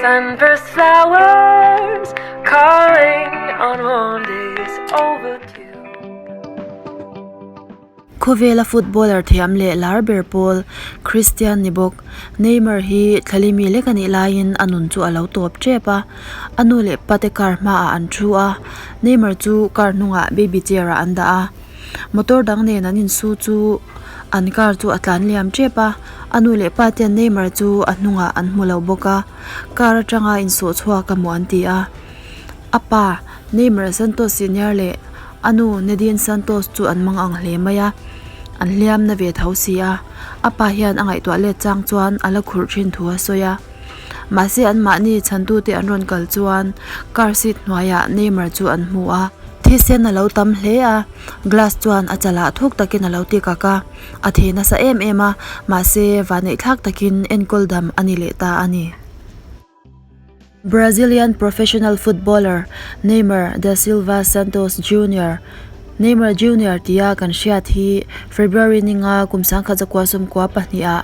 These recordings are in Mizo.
Sunburst flowers calling on warm days overdue. Khawvela footballer thiam leh lar ber pawl Christian ni bawk. Neymar hi thlalimi lek a nih laiin a nun chu a lo tawp tep a, a nu leh pate car hmaah an thu a, Neymar chu car hnungah baby chair ah an dah a. Motor dang nen an insu chu an car chu a tlan liam tep a, a nu leh pa ten Neymar chu a hnungah an hmu lo bawk a, car atanga insawh chhuak a maw an ti a. A pa Neymar Santos Senior leh a nu Nadine Santos chu an mang ang hle mai a, an hliam na ve tho si a, a pa hian a ngaihtuah let chang chuan a la khurh thin thu a sawi a. Mahse anmahni chhantute an rawn kal chuan car seat hnuaiah Neymar chu an hmu a. Thisen a lo tam hle a, glass chuan a chalah thuk takin a lo ti kak a, a thei nasa em em a, mahse vaneihthlak takin enkawl dam a ni leh ta a ni. Brazilian professional footballer Neymar da Silva Santos Junior, Neymar Junior tia kan hriat hi February ninga kum sangkhat zakua sawmkua pahniha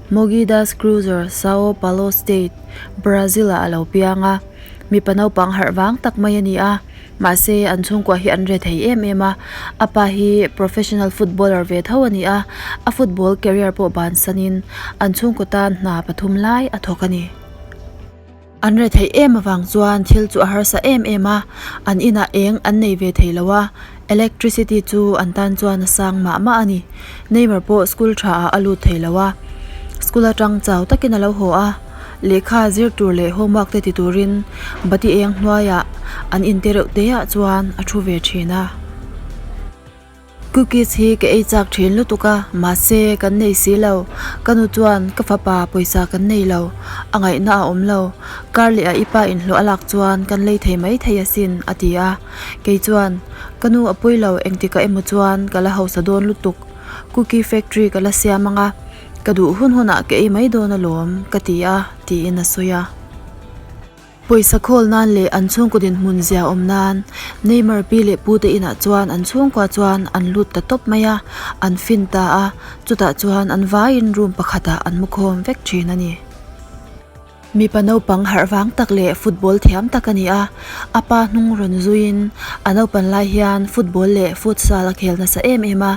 Mogi das Cruzes, Sao Paulo State, Brazil-ah a lo piang a. Mipa naupang harh vang tak mai a ni a, mahse an chhungkua hi an re thei em em a. A pa hi professional footballer ve tho a ni a, a football career pawh bansanin an chhungkaw tan hna pathum lai a thawk a ni. An re theih em avang chuan thil chu a harsa em em a, an inah eng an nei ve thei lo a, electricity chu an tan chuan a sang mah mah a ni. Neymar pawh school tha ah a lut thei lo a, school atang chau takin a lo haw a, lehkha zir tur leh homework te ti turin bati eng hnuaiah an inte reuh te ah chuan a thu ve thin a. Cookies hi ka ei chak thin lutuk a, mahse kan nei si lo. Ka nu chuan ka fapa pawisa kan nei lo, a ngaihna a awm lo. Kar leh ah i pa inhlawh a lak chuan kan lei thei mai thei asin a ti a. Kei chuan ka nu a pui lo engtikah emaw chuan ka la hausa dawn lutuk. Cookie factory ka la siam ang a, ka duh hun hunah ka ei mai dawn alawm ka ti a tiin a sawi a. Pawisa khawl nan leh an chhungkaw dinhmun zia awm nan Neymar pi leh pu te inah chuan an chhungkua chuan an lut ta tawp mai a, an fin ta a, chutah chuan an vaiin room pakhatah an mu khawm vek thin a ni. Mipa naupang harh vang tak leh football thiam tak a ni a, a pa hnung rawn zuiin a naupan lai hian football leh futsal a khel nasa em em a,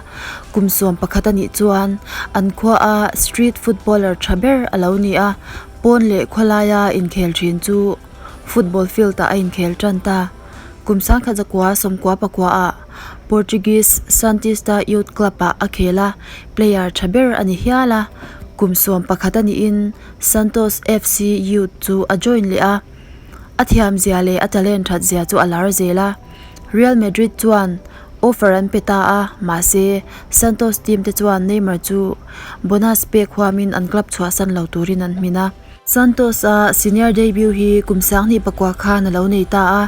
kum 11 a nih chuan an khuaa street footballer tha ber a lo ni a. Pawn leh khawlaia inkhel thin chu football field ah a inkhel tan ta. Kum sangkhat zakua sawmkua pakua ah Portuguese Santista Youth Club ah a khel a, player tha ber a ni hial a. Kum 11 a niin Santos FC Youth chu a join leh a. A thiam zia leh a talent that zia chu a lar zel a. Real Madrid chuan offer an pe ta a, mahse Santos team te chuan Neymar chu bonus pek huamin an club chhuahsan lo turin an hmin a. Santos a senior debut hi kum 2009 khan a lo nei ta a,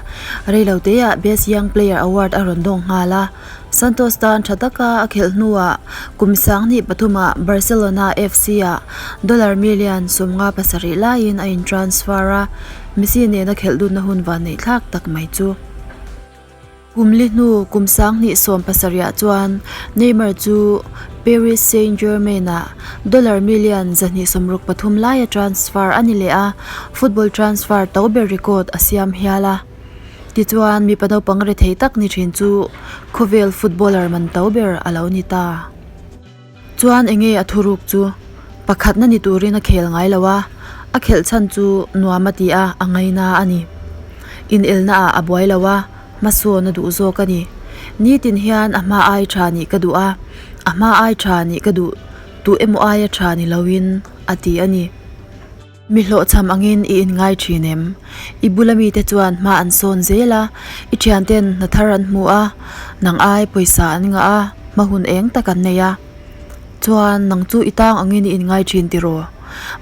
reiloteah Best Young Player award a rawn dawng nghal a. Santos tan tha taka a khelh hnuah kum 23 ah Barcelona FC ah dollar million 57 laiin a intransfer a, Messi nena khelh dunna hun vanneih thlak tak mai chu. Kum li hnu kum 2017 ah chuan Neymar chu Paris Saint-Germain ah dollar million 163 laia transfer a ni leh a, football transfer to ber record a siam hial a. Tichuan mipa naupang rethei tak ni thin chu khawvel footballer man to ber a lo ni ta. Chuan enge a thuruk chu pakhatna ni turin a khel ngai lo a, a khelh chhan chu nuam a ti a, a ngaina a ni. Inelna ah a buai lo a, hmasawn a duh zawk a ni. Nitin hian a hma ai tha nih ka duh a, a hma ai tha nih ka duh tuh emaw aia tha ni loin a ti a ni. Mi hlawhchham angin i inngai thin em? I bula mite chuan hma an sawn zel a, i thianten hna thar an hmu a, nang ai pawisa an ngah a, hma hun eng tak an nei a. Chuan nang chu i tang angin i inngai thin tiraw?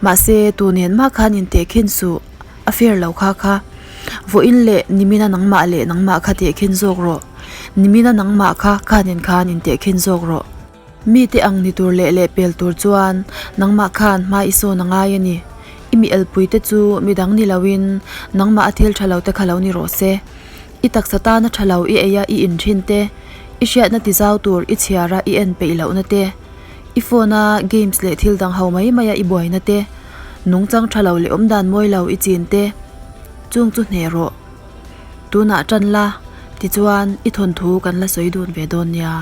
Mahse, tu nen mah khan intehkhin suh, a fair lo kha kha. Vawiin leh nimina nangmah leh nangmah kha tehkhin zawk rawh. Nimina nangmah kha khanin khan intehkhin zawk rawh. Mite ang ni tur leh lehpel tur chuan nangmah khan hma i sawn a ngai a ni. I mi elpuite chu midang ni loin nangmah a thil tha lo te kha lo ni rawh se. I taksa tana tha lo i ei a i inthin te, i hriatna ti zau tur i chhiar a i en peih lohna te, i phone a games leh thil dang ho mai mai a i buaina te, Nungchang tha lo leh awmdan mawi lo i chin te, chung chu hneh rawh. Tunah tan la, tichuan i thawnthu kan la sawi dun ve dawn nia.